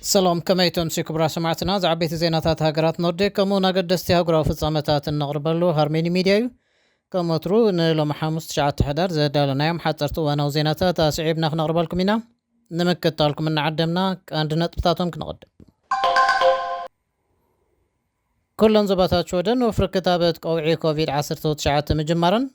ሰላም፣ ከመይ ትምሲ ክቡራት ሰማዕትና? ዝዓበይቲ ዜናታት ሃገራት ኖርዲክ ከምኡውን ኣገደስቲ ኣህጉራዊ ፍጻመታት እነቕርበሉ ሃርሜኒ ሚድያ እዩ። ከም ወትሩ ንሎሚ ሓሙስ ትሽዓተ ሕዳር ዘዳለናዮም ሓጸርቲ እዋናዊ ዜናታት ኣስዒብና ክነቕርበልኩም ኢና። ንምክትታልኩም እናዓደምና ቀንዲ ነጥብታቶም ክነቐድም። ኩለን ዞባታት ሽወደን ወፍሪ ክታበት ቀውዒ ኮቪድ ዓሰርተ ትሽዓተ ምጅማረን።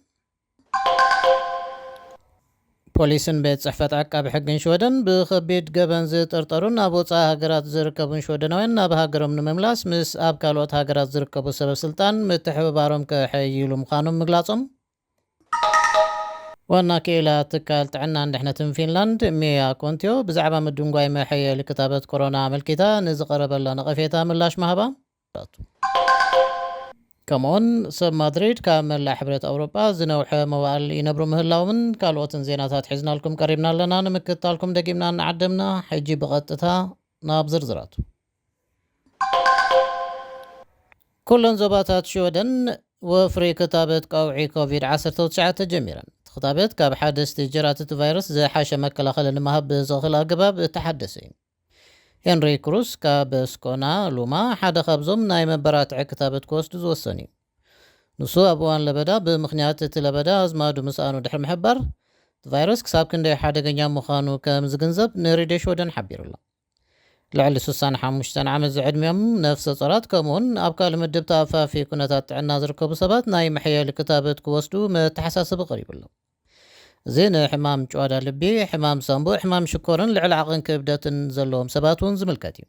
ፖሊስን ቤት ጽሕፈት ዓቃቢ ሕግን ሽወደን ብኸቢድ ገበን ዝጥርጠሩን ኣብ ወጻኢ ሃገራት ዝርከቡን ሽወደናውያን ናብ ሃገሮም ንምምላስ ምስ ኣብ ካልኦት ሃገራት ዝርከቡ ሰበ ስልጣን ምትሕብባሮም ከሐይሉ ምዃኖም ምግላጾም። ዋና ክኢላ ትካል ጥዕናን ድሕነትን ፊንላንድ ሚያ ኮንትዮ ብዛዕባ ምድንጓይ መሐየሊ ክታበት ኮሮና ኣመልኪታ ንዝቐረበላ ነቐፌታ ምላሽ ምሃባ። ከምኡውን ሰብ ማድሪድ ካብ መላእ ሕብረት ኣውሮጳ ዝነውሐ መዋእል ይነብሩ ምህላዎምን ካልኦትን ዜናታት ሒዝናልኩም ቀሪብና ኣለና። ንምክትታልኩም ደጊምና እናዓደምና፣ ሕጂ ብቐጥታ ናብ ዝርዝራቱ። ኩለን ዞባታት ሽወደን ወፍሪ ክታበት ቀውዒ ኮቪድ ዓሰርተ ትሽዓተ ጀሚረን። እቲ ክታበት ካብ ሓደስቲ ጀራትቲ ቫይረስ ዝሓሸ መከላኸሊ ንምሃብ ብዘኽእል ኣገባብ እተሓደሰ እዩ። ሄንሪ ክሩስ ካብ ስኮና ሉማ ሓደ ካብዞም ናይ መበራትዒ ክታበት ክወስዱ ዝወሰኑ እዩ። ንሱ ኣብ እዋን ለበዳ ብምኽንያት እቲ ለበዳ ኣዝማዱ ምስኣኑ ድሕሪ ምሕባር፣ እቲ ቫይረስ ክሳብ ክንደይ ሓደገኛ ምዃኑ ከም ዝግንዘብ ንሬድዮ ሽወደን ሓቢሩ ኣሎ። ልዕሊ ስሳን ሓሙሽተን ዓመት ዝዕድሚኦም ነፍሰ ጾራት ከምኡውን ኣብ ካልእ ምድብ ተኣፋፊ ኩነታት ጥዕና ዝርከቡ ሰባት ናይ መሐየሊ ክታበት ክወስዱ መተሓሳሰቢ ቀሪቡ ኣሎ። እዚ ንሕማም ጭዋዳ ልቢ፣ ሕማም ሳንቡእ፣ ሕማም ሽኮርን ልዕሊ ዓቕን ክብደትን ዘለዎም ሰባት እውን ዝምልከት እዩ።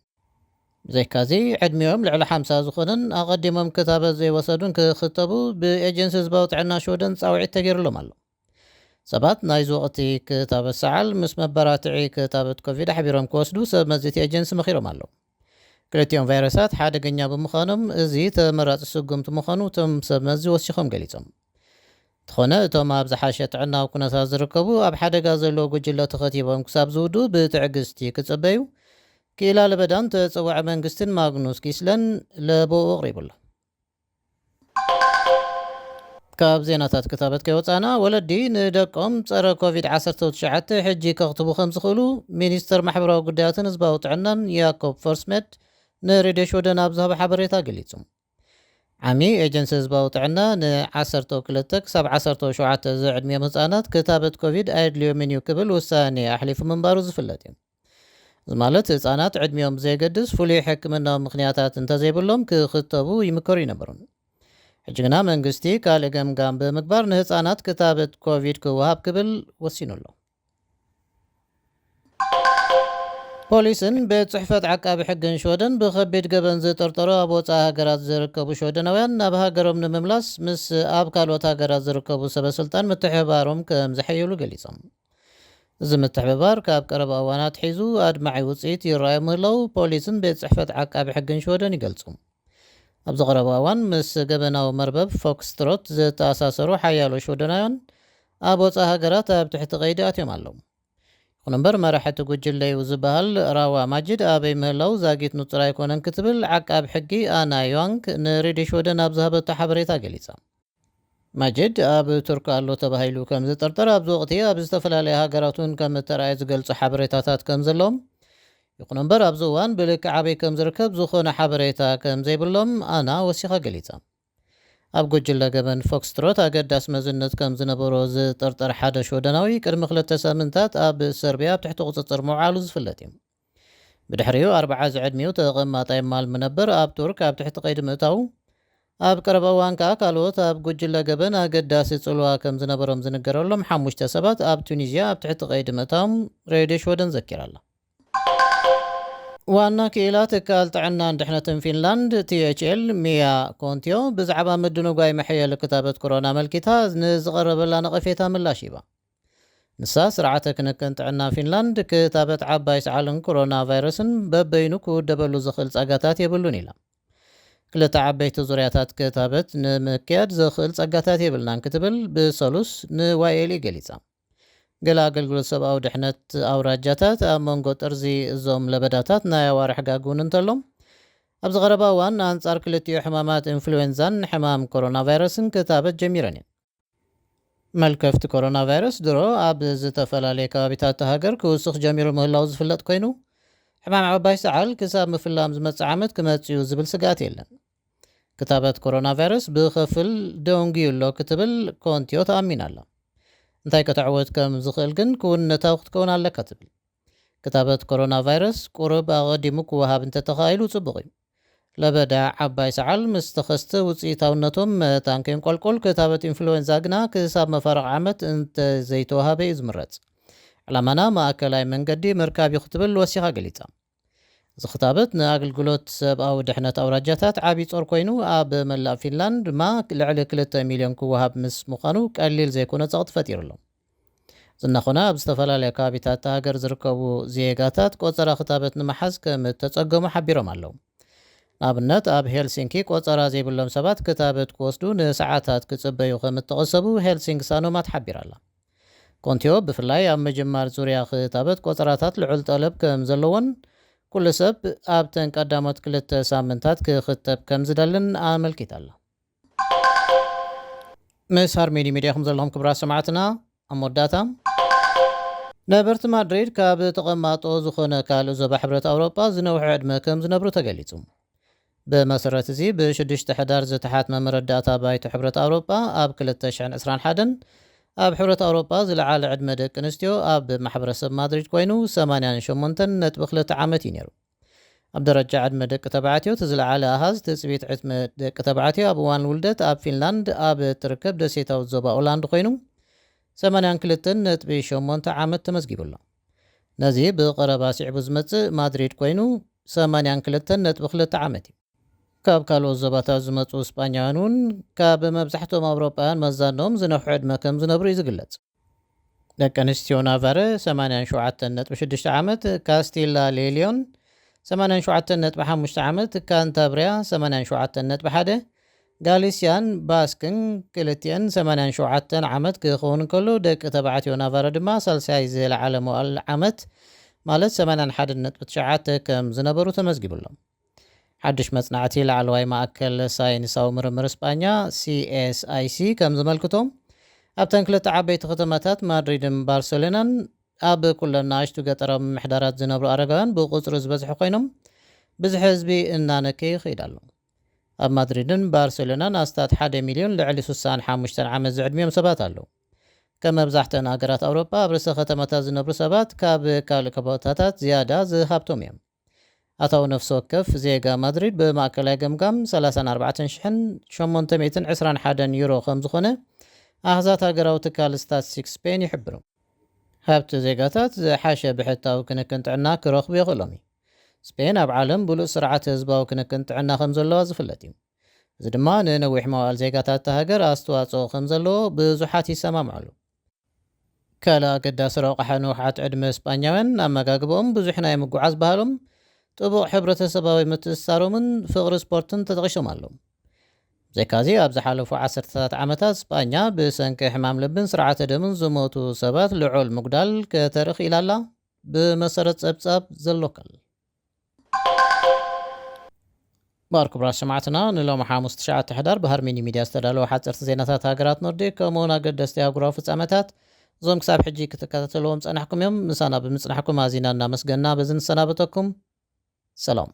ብዘይካዚ ዕድሚኦም ልዕሊ ሓምሳ ዝኾነን ኣቐዲሞም ክታበት ዘይወሰዱን ክኽተቡ ብኤጀንሲ ህዝባዊ ጥዕና ሽወደን ጻውዒት ተገይሩሎም ኣሎ። ሰባት ናይዚ ወቕቲ ክታበት ሰዓል ምስ መበራትዒ ክታበት ኮቪድ ኣሕቢሮም ክወስዱ ሰብ መዚ እቲ ኤጀንሲ መኺሮም ኣለዉ። ክልቲኦም ቫይረሳት ሓደገኛ ብምዃኖም እዚ ተመራጺ ስጉምቲ ምዃኑ እቶም ሰብ መዚ ወሲኾም ገሊጾም። እንተኾነ እቶም ኣብ ዝሓሸ ጥዕናዊ ኩነታት ዝርከቡ ኣብ ሓደጋ ዘለዎ ጉጅለ ተኸቲቦም ክሳብ ዝውድኡ ብትዕግስቲ ክጽበዩ ክኢላ ለበዳን ተጸዋዒ መንግስትን ማግኑስ ጊስለን ለበኡ ኣቕሪቡ ኣሎ። ካብ ዜናታት ክታበት ከይወጻና፣ ወለዲ ንደቆም ጸረ ኮቪድ ዓሰርተ ትሽዓተ ሕጂ ከኽትቡ ከም ዝኽእሉ ሚኒስተር ማሕበራዊ ጉዳያትን ህዝባዊ ጥዕናን ያኮብ ፎርስሜድ ንሬድዮ ሽወደን ኣብ ዝሃቦ ሓበሬታ ገሊጹ። ዓሚ ኤጀንሲ ህዝባዊ ጥዕና ን ዓሰርተ ክልተ ክሳብ ዓሰርተ ሸውዓተ ዝዕድሚኦም ህጻናት ክታበት ኮቪድ ኣየድልዮምን እዩ ክብል ውሳኔ ኣሕሊፉ ምንባሩ ዝፍለጥ እዩ። እዚ ማለት ህጻናት ዕድሚኦም ብዘየገድስ ፍሉይ ሕክምናዊ ምኽንያታት እንተዘይብሎም ክኽተቡ ይምከሩ ይነበሩን። ሕጂ ግና መንግስቲ ካልእ ገምጋም ብምግባር ንህጻናት ክታበት ኮቪድ ክወሃብ ክብል ወሲኑ ኣሎ። ፖሊስን ቤት ጽሕፈት ዓቃቢ ሕግን ሽወደን ብኸቢድ ገበን ዝጥርጠሩ ኣብ ወጻኢ ሃገራት ዝርከቡ ሽወደናውያን ናብ ሃገሮም ንምምላስ ምስ ኣብ ካልኦት ሃገራት ዝርከቡ ሰበ ስልጣን ምትሕብባሮም ከም ዝሐየሉ ገሊጾም። እዚ ምትሕብባር ካብ ቀረባ እዋን ኣትሒዙ ኣድማዒ ውጽኢት ይረኣዩ ምህላው ፖሊስን ቤት ጽሕፈት ዓቃቢ ሕግን ሽወደን ይገልጹ። ኣብዚ ቀረባ እዋን ምስ ገበናዊ መርበብ ፎክስትሮት ዝተኣሳሰሩ ሓያሎ ሽወደናውያን ኣብ ወጻኢ ሃገራት ኣብ ትሕቲ ቀይዲ ኣትዮም ኣለዉ። ይኹን እምበር መራሒ እቲ ጉጅለ እዩ ዝበሃል ራዋ ማጅድ ኣበይ ምህላው ዛጊት ንጹር ኣይኮነን ክትብል ዓቃብ ሕጊ ኣና ዮዋንግ ንሬድዮ ሽወደን ኣብ ዝሃበቶ ሓበሬታ ገሊጻ። ማጅድ ኣብ ቱርክ ኣሎ ተባሂሉ ከም ዝጥርጠር ኣብዚ ወቕቲ ኣብ ዝተፈላለያ ሃገራት እውን ከም እተረኣየ ዝገልጹ ሓበሬታታት ከም ዘለዎም፣ ይኹን እምበር ኣብዚ እዋን ብልክዕ ኣበይ ከም ዝርከብ ዝኾነ ሓበሬታ ከም ዘይብሎም ኣና ወሲኻ ገሊጻ። ኣብ ጉጅለ ገበን ፎክስትሮት ኣገዳሲ መዝነት ከም ዝነበሮ ዝጥርጠር ሓደ ሽወደናዊ ቅድሚ ክልተ ሳምንታት ኣብ ሰርቢያ ኣብ ትሕቲ ቁጽጽር ምውዓሉ ዝፍለጥ እዩ። ብድሕሪኡ ኣርብዓ ዝዕድሚኡ ተቐማጣይ ማል ምነበር ኣብ ቱርክ ኣብ ትሕቲ ቀይዲ ምእታዉ፣ ኣብ ቀረባ እዋን ከኣ ካልኦት ኣብ ጉጅለ ገበን ኣገዳሲ ጽልዋ ከም ዝነበሮም ዝንገረሎም ሓሙሽተ ሰባት ኣብ ቱኒዝያ ኣብ ትሕቲ ቀይዲ ምእታዎም ሬድዮ ሽወደን ዘኪራ ኣላ። ዋና ክኢላ ትካል ጥዕናን ድሕነትን ፊንላንድ ቲ ኤች ኤል ሚያ ኮንቲዮ ብዛዕባ ምድንጓይ መሐየሊ ክታበት ኮሮና ኣመልኪታ ንዝቐረበላ ነቐፌታ ምላሽ ሂባ። ንሳ ስርዓተ ክንክን ጥዕና ፊንላንድ ክታበት ዓባይ ሰዓልን ኮሮና ቫይረስን በበይኑ ክውደበሉ ዝኽእል ጸጋታት የብሉን ኢላ። ክልተ ዓበይቲ ዙርያታት ክታበት ንምክያድ ዘኽእል ጸጋታት የብልናን ክትብል ብሰሉስ ንዋይ ኤል ኢ ገሊጻ። ገለ ኣገልግሎት ሰብኣዊ ድሕነት ኣውራጃታት ኣብ መንጎ ጥርዚ እዞም ለበዳታት ናይ ኣዋርሕ ጋግ እውን እንተሎም፣ ኣብዚ ቀረባ እዋን ኣንጻር ክልቲኡ ሕማማት ኢንፍሉዌንዛን ሕማም ኮሮና ቫይረስን ክታበት ጀሚረን እየን። መልከፍቲ ኮሮና ቫይረስ ድሮ ኣብ ዝተፈላለየ ከባቢታት እታ ሃገር ክውስኽ ጀሚሩ ምህላው ዝፍለጥ ኮይኑ፣ ሕማም ዓባይ ሰዓል ክሳብ ምፍላም ዝመጽእ ዓመት ክመጽእ እዩ ዝብል ስግኣት የለን። ክታበት ኮሮና ቫይረስ ብኸፍል ደንጉዩ ኣሎ ክትብል ኮንትዮ ተኣሚና ኣላ። እንታይ ከተዕወት ከም ዝኽእል ግን ክውንነታዊ ክትከውን ኣለካ ትብል። ክታበት ኮሮና ቫይረስ ቁሩብ ኣቐዲሙ ክወሃብ እንተተኻኢሉ ጽቡቕ እዩ። ለበዳ ዓባይ ሰዓል ምስ ተኸስተ ውጽኢታውነቶም መታን ከይንቆልቆል፣ ክታበት ኢንፍሉዌንዛ ግና ክሳብ መፋርቕ ዓመት እንተዘይተወሃበ እዩ ዝምረጽ። ዕላማና ማእከላይ መንገዲ ምርካብ እዩ ክትብል ወሲኻ ገሊጻ። እዚ ክታበት ንኣገልግሎት ሰብኣዊ ድሕነት ኣውራጃታት ዓብዪ ጾር ኮይኑ፣ ኣብ መላእ ፊንላንድ ድማ ልዕሊ ክልተ ሚልዮን ክወሃብ ምስ ምዃኑ ቀሊል ዘይኮነ ጸቕጢ ፈጢሩ ኣሎ። እዚ እናኾነ ኣብ ዝተፈላለያ ከባቢታት እታ ሃገር ዝርከቡ ዜጋታት ቆጸራ ክታበት ንምሓዝ ከም እተጸገሙ ሓቢሮም ኣለዉ። ንኣብነት ኣብ ሄልሲንኪ ቆጸራ ዘይብሎም ሰባት ክታበት ክወስዱ ንሰዓታት ክጽበዩ ከም እተቐሰቡ ሄልሲንኪ ሳኖማት ሓቢራ ኣላ። ኮንትዮ ብፍላይ ኣብ ምጅማር ዙርያ ክታበት ቆጸራታት ልዑል ጠለብ ከም ዘለዎን ኩሉ ሰብ ኣብተን ቀዳሞት ክልተ ሳምንታት ክኽተብ ከም ዝደልን ኣመልኪታ ኣላ። ምስ ሃርሜኒ ሚድያ ኢኹም ዘለኹም ክቡራት ሰማዕትና። ኣብ መወዳእታ ነበርቲ ማድሪድ ካብ ተቐማጦ ዝኾነ ካልእ ዞባ ሕብረት ኣውሮጳ ዝነውሐ ዕድመ ከም ዝነብሩ ተገሊጹ። ብመሰረት እዚ ብሽዱሽተ ሕዳር ዝተሓትመ መረዳእታ ባይቶ ሕብረት ኣውሮጳ ኣብ ክልተ ሽሕን ዕስራን ሓደን ኣብ ሕብረት ኣውሮጳ ዝለዓለ ዕድመ ደቂ ኣንስትዮ ኣብ ማሕበረሰብ ማድሪድ ኮይኑ ሰማንያን ሸሞንተን ነጥቢ ክልተ ዓመት እዩ ነይሩ። ኣብ ደረጃ ዕድመ ደቂ ተባዕትዮ እቲ ዝለዓለ ኣሃዝ ትጽቢት ዕድመ ደቂ ተባዕትዮ ኣብ እዋን ውልደት ኣብ ፊንላንድ ኣብ እትርከብ ደሴታዊት ዞባ ኦላንድ ኮይኑ ሰማንያን ክልተን ነጥቢ ሸሞንተ ዓመት ተመዝጊቡ ኣሎ። ነዚ ብቐረባ ስዒቡ ዝመጽእ ማድሪድ ኮይኑ ሰማንያን ክልተን ነጥቢ ክልተ ዓመት እዩ። ካብ ካልኦት ዞባታት ዝመጹ ስጳኛውያን እውን ካብ መብዛሕትኦም ኣውሮጳውያን መዛኖም ዝነውሐ ዕድመ ከም ዝነብሩ እዩ ዝግለጽ። ደቂ ኣንስትዮ ናቫረ ሰማንያን ሸውዓተን ነጥቢ ሽዱሽተ ዓመት፣ ካስቲላ ሌሊዮን ሰማንያን ሸውዓተን ነጥቢ ሓሙሽተ ዓመት፣ ካንታብሪያ ሰማንያን ሸውዓተን ነጥቢ ሓደ፣ ጋሊሲያን ባስክን ክልቲአን ሰማንያን ሸውዓተን ዓመት ክኸውን እንከሎ፣ ደቂ ተባዕትዮ ናቫረ ድማ ሳልሳይ ዝለዓለ መዋእል ዓመት ማለት ሰማንያን ሓደን ነጥቢ ትሽዓተ ከም ዝነበሩ ተመዝጊቡሎም። ሓድሽ መጽናዕቲ ላዕለዋይ ማእከል ሳይንሳዊ ምርምር ስጳኛ፣ ሲ ኤስ ኣይ ሲ፣ ከም ዝመልክቶ፣ ኣብተን ክልተ ዓበይቲ ከተማታት ማድሪድን ባርሰሎናን ኣብ ኩለን ንኣሽቱ ገጠራዊ ምምሕዳራት ዝነብሩ ኣረጋውያን ብቁጽሪ ዝበዝሑ ኮይኖም፣ ብዝሒ ህዝቢ እናነከየ ይኸይድ ኣሎ። ኣብ ማድሪድን ባርሰሎናን ኣስታት ሓደ ሚልዮን ልዕሊ ስሳን ሓሙሽተን ዓመት ዝዕድሚኦም ሰባት ኣለዉ። ከም መብዛሕተን ሃገራት ኣውሮጳ፣ ኣብ ርእሰ ከተማታት ዝነብሩ ሰባት ካብ ካልእ ቦታታት ዝያዳ ዝሃብቶም እዮም። ኣታዊ ነፍሲ ወከፍ ዜጋ ማድሪድ ብማእከላይ ገምጋም ሰላሳን ኣርባዕተን ሽሕን ሸሞንተ ሚእትን ዕስራን ሓደን ዩሮ ከም ዝኾነ ኣሃዛት ሃገራዊ ትካል ስታትስቲክስ ስፔን ይሕብሩ። ሃብቲ ዜጋታት ዝሓሸ ብሕታዊ ክንክን ጥዕና ክረኽቡ የኽእሎም እዩ። ስፔን ኣብ ዓለም ብሉጽ ስርዓት ህዝባዊ ክንክን ጥዕና ከም ዘለዋ ዝፍለጥ እዩ። እዚ ድማ ንነዊሕ መዋእል ዜጋታት እታ ሃገር ኣስተዋጽኦ ከም ዘለዎ ብዙሓት ይሰማምዑሉ። ካልእ ኣገዳሲ ረቋሒ ንውሓት ዕድመ ስጳኛውያን ኣመጋግባኦም፣ ብዙሕ ናይ ምጉዓዝ ባህሎም፣ ጥቡቕ ሕብረተሰባዊ ምትእስሳሮምን ፍቕሪ ስፖርትን ተጠቒሶም ኣለዉ። ብዘይካዚ ኣብ ዝሓለፉ ዓሰርተታት ዓመታት ስጳኛ ብሰንኪ ሕማም ልብን ስርዓተ ደምን ዝሞቱ ሰባት ልዑል ምጉዳል ከተርኢ ክኢላ ኣላ፣ ብመሰረት ጸብጻብ ዘሎካል። ባር ክቡራት ሰማዕትና፣ ንሎሚ ሓሙስ ትሽዓተ ሕዳር ብሃርሜኒ ሚድያ ዝተዳለወ ሓፀርቲ ዜናታት ሃገራት ኖርዲክ ከምኡውን ኣገደስቲ ኣህጉራዊ ፍጻመታት፣ እዞም ክሳብ ሕጂ ክትከታተልዎም ጸናሕኩም እዮም። ምሳና ብምጽናሕኩም ኣዚና እናመስገና በዚ ንሰናበተኩም። ሰላም።